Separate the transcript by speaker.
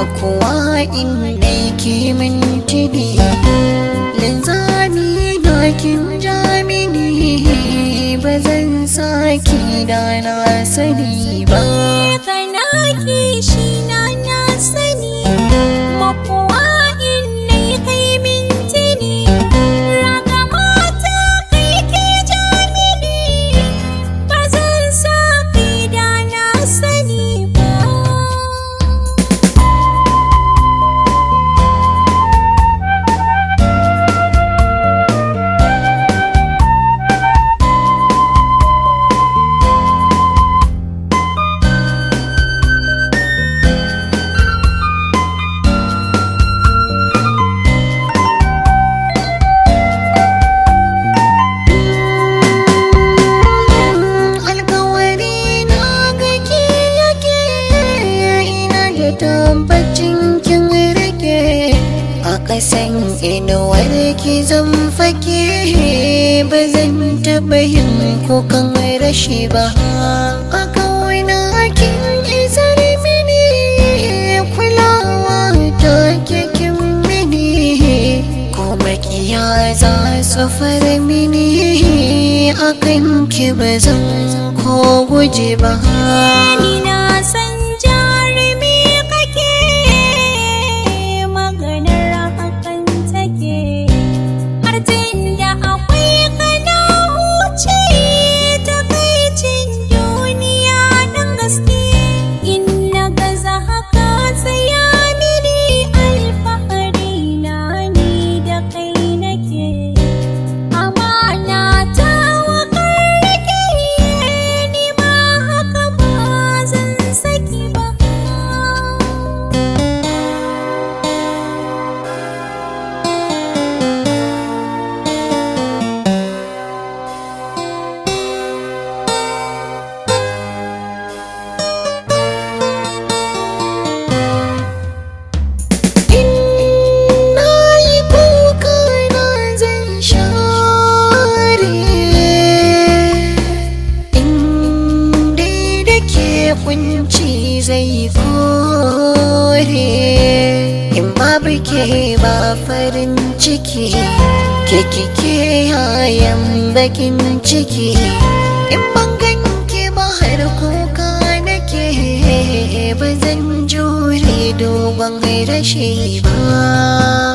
Speaker 1: Makuwa in dai mintini, linzami na kin jamini, ba zan saki da na sani ba.
Speaker 2: Kana kishi na, na sani. Makuwa in nai kai mintini, ragamata kai ke jamini, ba zan sa kai da na sani ba.
Speaker 1: Alkawari na gake yake, ina da tabbacin kin rike. A ƙasan inuwar ki zan fake, ba zan taɓa yin kukan rashi ba. A kauna kin isar mini, kulawa ta kin mini, ko makiya za su far mini, akan ki ba zan ko guje ba.
Speaker 2: Ni na san jarumi kake, maganar hakan take. Har tun da akwai kana huce takaicin duniya ɗan gaske. In na gaza haka tsaya mini, alfahari na ni da kai nake. Amana ta wakar rike, ni ma haka ba zan saki ba.
Speaker 1: In na yi kuka na zan share, in dai da ke kunci zai kore, in babu ke ba farin ciki, ke kike yayan bakin ciki. In ban ganki ba har kuka nake, ba zan jure dogon rashi ba.